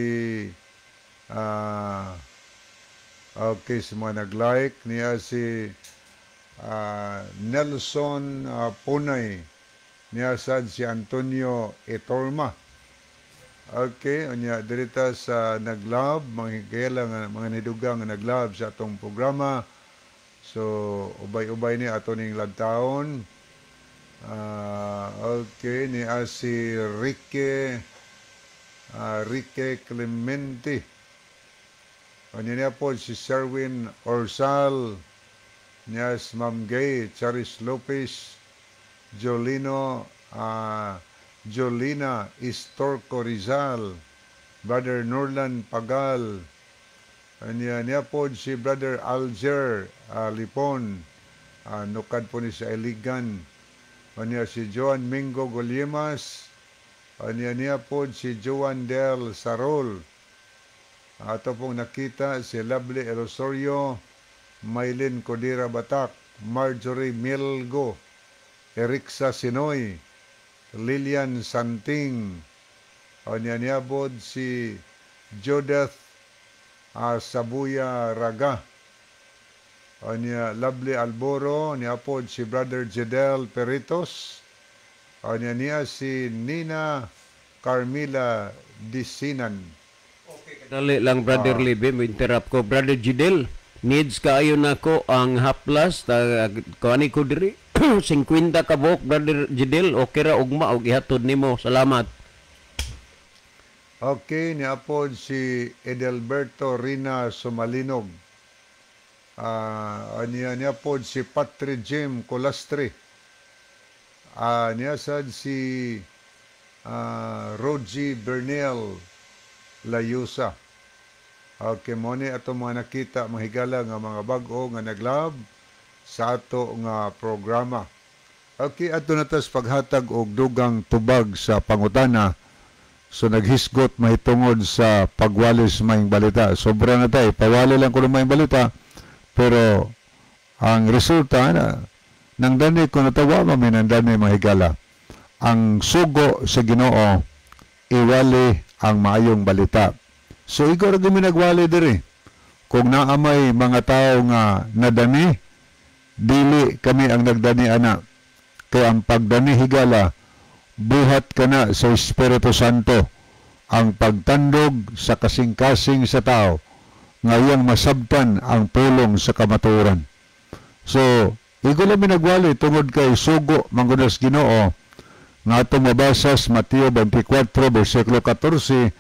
[SPEAKER 2] okay, sa mga nag-like, niya si Nelson Punay, niya sad si Antonio Etorma. Okay, unya dirita sa nag-love, mga higala nga mga niduga nga nag-love sa atong programa. So ubay-ubay ni ato ning lagtaon. Okay, niya si Rique Clemente. Unya niya po si Sherwin Orsal, niya si Ma'am Gay, Charis Lopez, Jolino, Jolina Istorco Rizal, Brother Norlan Pagal, niya, niya po si Brother Alger Lipon, nukad po ni sa Iligan, niya si Joan Mingo Gulyemas, niya, niya po si Joan Del Sarol. Ato pong nakita si Lovely Elosorio, Maylin Codira Batak, Marjorie Milgo, Eriksa Sinoy, Lilian Santing, niya niabod si Jodeth Sabuya Raga, niya Lovely Alboro, niya po si Brother Jedel Peritos, niya niya si Nina Carmila Disinan.
[SPEAKER 3] Dali lang, Brother Libe, mo interrupt ko. Brother Jidel, needs kaayo nako ang haplas ta kuani ko diri 50 ka buok, Brother Jidel. Okay ra ugma og ihatod nimo. Salamat.
[SPEAKER 2] Okay, niya po si Edelberto Rina Sumalinog. Niya, niya po si Patri Jim Colastre. Niya sad si Rogie Bernel Layusa. Okay, mo ni ato mga nakita, mga higala, nga mga bag-o nga nag-love sa ato nga programa. Okay, ato na tas paghatag og dugang tubag sa pangutana. So naghisgot mahitungod sa pagwalis maayong balita. Sobra na tayo, pawali lang ko ng maayong balita, pero ang resulta na nang dani ko natawa mami nang dani, mga higala. Ang sugo sa Ginoo, iwali ang maayong balita. So ikaw ra gyud nagwali diri. Kung naamay mga tao nga nadani, dili kami ang nagdani ana. Kay ang pagdani, higala, buhat ka na sa Espiritu Santo. Ang pagtandog sa kasing-kasing sa tao, ngayang masabtan ang pulong sa kamatuoran. So, igo lang minagwali tungod kay sugo manggunas Ginoo nga atong mabasa sa Mateo 24 versikulo 14,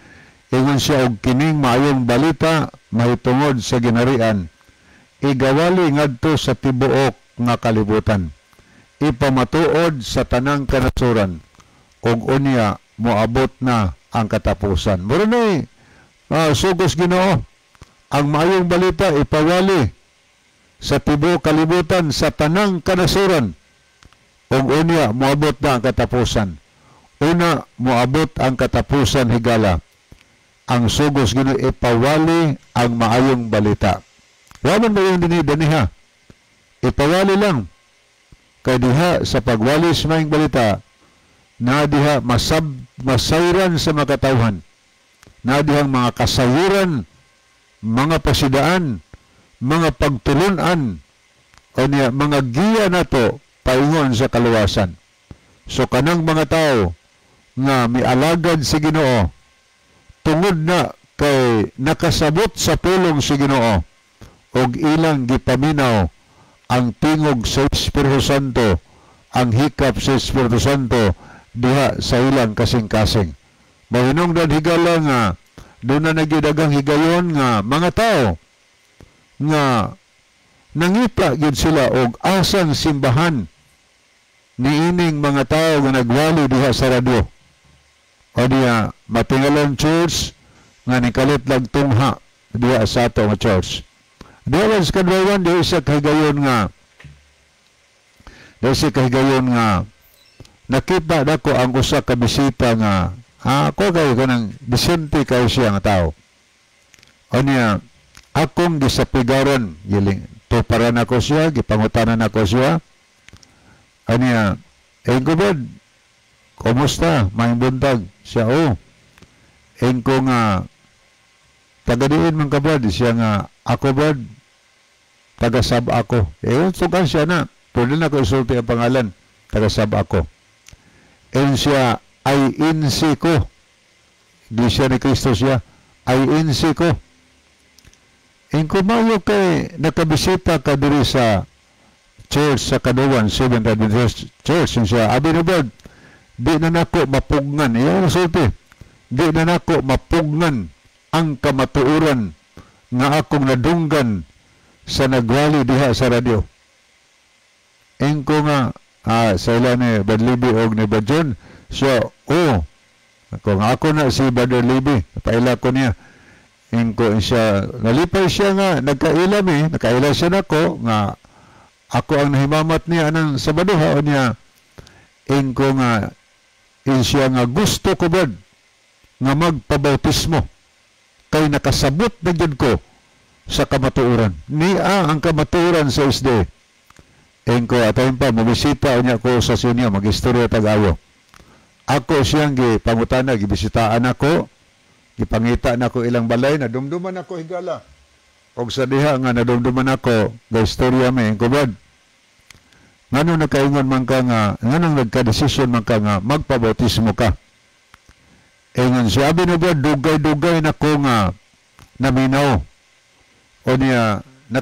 [SPEAKER 2] ingon siya, "Og kining maayong balita mahitungod sa ginharian igawali ngadto sa tibuok nga kalibutan, ipamatuod sa tanang kanasuran, ug unya moabot na ang katapusan." Mura ni sugos Ginoo, ang maayong balita ipawali sa tibuok kalibutan, sa tanang kanasuran, ug unya moabot na ang katapusan. Una moabot ang katapusan, higala. Ang sugos Ginoo, ipawali ang maayong balita. Wa man mo yung dinhi daniha. Ipawali lang. Kay diha sa pagwali sa maayong balita, na diha masayran sa makatawhan. Na dihang mga kasayuran, mga pasidaan, mga pagtulunan, o niya, mga giya nato paingon sa kaluwasan. So kanang mga tao nga mialagad sa Ginoo tungod na kay nakasabot sa pulong sa Ginoo og ilang gipaminaw ang tingog sa Espiritu Santo, ang hikap sa Espiritu Santo diha sa ilang kasing-kasing. Mahinungdan, higala, nga doon na nagidagang higayon nga mga tao nga nangita gyud sila og asang simbahan niining mga tao nga nagwali diha sa radyo. O diha Matingalon Church nga nikalit lag tungha diha sa ato nga church. Diha sa Kadlawan, diha sa kahigayon nga nakita nako ang usa ka bisita nga ako kay kanang disente kayo siya nga tao. O niya, akong gisapigaron, giling, tuparan ako siya, gipangutanan ako siya. Aniya, eh gubod, kumusta, maayong buntag? Siya, oh. Ko nga, taga diin man ka, brad? Siya nga, ako, brad, taga-sab ako. Eh, tukan siya na. Pwede na ko isulti ang pangalan. Taga-sab ako. And siya, INC ko. Iglesia ni Cristo siya. INC ko. Ingko, mayo kay nakabisita ka diri sa church sa Kaduwan, Seventh Adventist Church. Yung siya, abi no, brad, di na nako mapugnan. Iyan ang sulti. Di na nako mapugnan ang kamatuoran nga akong nadunggan sa nagwali diha sa radyo. Ingko nga, sa ila ni Brad Libby og ni Brad John, siya, oh, kung ako na si Brother Libby, paila ko niya. Ingko siya, nalipay siya nga, nagkaila mi, nakaila siya nako, nga ako ang nahimamat niya anang Sabado ha, o niya, ingko nga, in siya nga gusto ko, Brad, nga magpabautismo, kay nakasabot na gyud ko sa kamatuoran. Niya ang kamatuoran sa SDA. Ingko, atayin pa, mabisita niya ko sa sinyo, mag-istorya tag-ayo. Ako siyang gipangutana, gibisitaan ako, gipangita nako ilang balay, nadumduman ako, higala. Og sa diha nga nadumduman ako, ga istorya mi, ingko, brad, ngano nakaingon man ka nga, ngano nagka-desisyon man ka nga magpabautismo ka? Ingon siya, abi no, brad, dugay-dugay na ko nga naminaw. O niya, na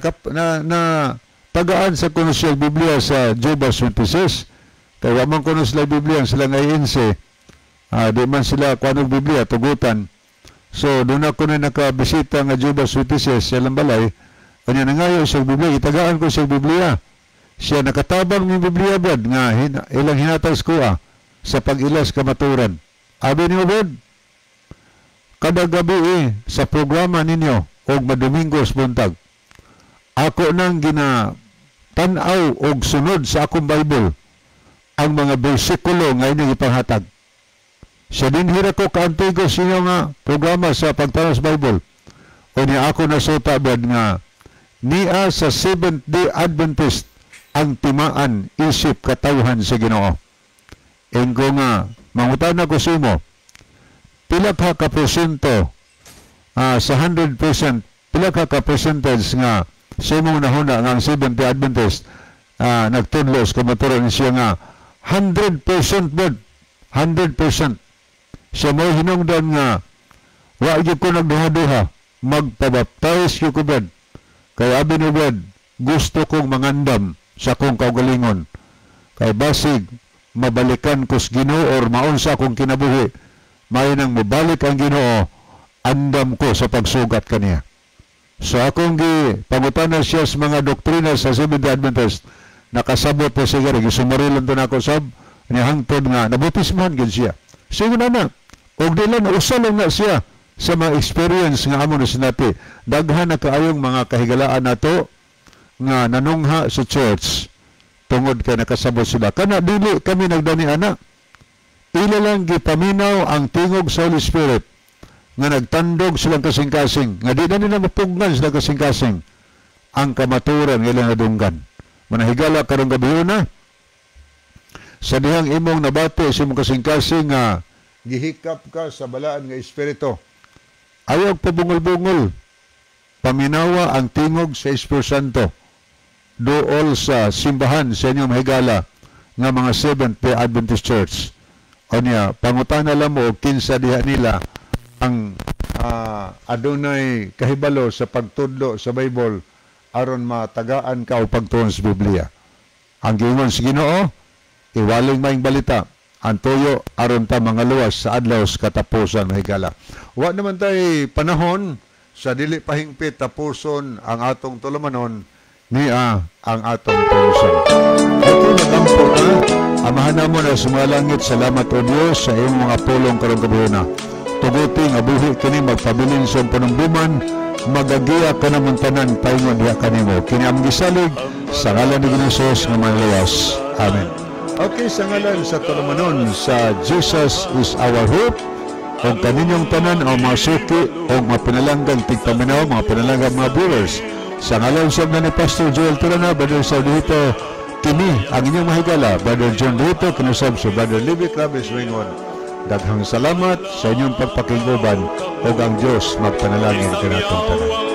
[SPEAKER 2] tagaan sa kuno siya Biblia sa Jehovah's Witnesses. Kaya wa man kuno sila Biblia, sila nga INC. Di man sila kuanog Biblia, tugutan. So, doon ako na nakabisita nga Jehovah's Witnesses sa ilang balay. Kanya nangayo sa Biblia, itagaan ko sa Biblia. Siya nakatabang ng Biblia, brad, nga ilang hinatag ko sa pag-ilas kamaturan. Abi niyo, brad, kada gabi sa programa ninyo og madomingos buntag, ako nang gina tan-aw og sunod sa akong Bible ang mga bersikulo nga inyong ipanghatag. Sa dinhira ko kaantigo sa inyo nga programa sa pagtanaw sa Bible. O niya ako nasuta, brad, nga niya sa Seventh Day Adventist ang timaan isip katawhan sa Ginoo. Ingko nga, mangutana ko sa imo, pila ka ka porsyento sa 100%, pila ka ka percentage nga sa imong nahuna nga ang Seventh Day Adventist nagtudlo sa kamatuoran? Siya nga 100%, brad, 100%. Siya mo hinungdan nga wa gyud ko nagduha-duha, magpabaptize gyud ko, brad, kay abi ni brad, gusto kong mangandam sa akong kaugalingon kay basig mabalikan ko sa Ginoo or maunsa akong kinabuhi, may nang mobalik ang Ginoo, andam ko sa pagsugat kaniya. So akong gi pangutana siya sa mga doktrina sa Seventh Day Adventist, nakasabot po siya, gisumari lang to nako sab ni hangtod nga nabautismohan gyud siya. Sige na na. Og di lang usa lang na siya sa mga experience nga amo na sinati. Daghan na kaayong mga kahigalaan nato nga nanungha sa church tungod kay nakasabot sila. Kana dili kami nagdani ana. Ila lang gipaminaw ang tingog sa Holy Spirit nga nagtandog silang kasing-kasing nga di na nila mapugnan sila kasing-kasing ang kamaturan nga ilang nadunggan. Manahigala karong gabi na sa dihang imong nabati sa imong kasing-kasing nga gihikap ka sa balaan nga espiritu. Ayaw pabungol-bungol. Paminawa ang tingog sa Espiritu Santo dool sa simbahan sa inyong mahigala nga mga Seventh Day Adventist Church. O niya, pangutana lang mo og kinsa diha nila ang adunay kahibalo sa pagtudlo sa Bible aron matagaan ka og pagtuon sa Biblia. Ang giingon sa Ginoo, iwaling maayong balita ang tuyo aron ta mga luwas sa adlaw sa katapusan, mahigala. Wa naman tay panahon sa dili pahingpit tapuson ang atong tulumanon niya ang atong puson. Okay, magampo na. Amahan namo na sa mga langit, salamat o Diyos sa iyong mga pulong karong gabhiona. Tuguti nga buhi kini magpabilin sa panumduman, magagiya ka namon tanan paingon diha kanimo. Kini ang gisalig sa ngalan ni Ginoong Jesus nga manluwas. Amen. Okay, sa ngalan sa tulumanon sa Jesus is Our Hope, og kaninyong tanan ang mga suki o mga pinalanggang tigpaminaw, mga pinalanggang mga viewers. Sa ngalan sa ni Pastor Joel Tirana, Brother Saudito, kini ang inyong mahigala, Brother John Rito, kinusab si Brother Libby Claves Wingon. Daghang salamat sa inyong pagpakiguban ug ang Diyos magpanalangin kanatong tanan.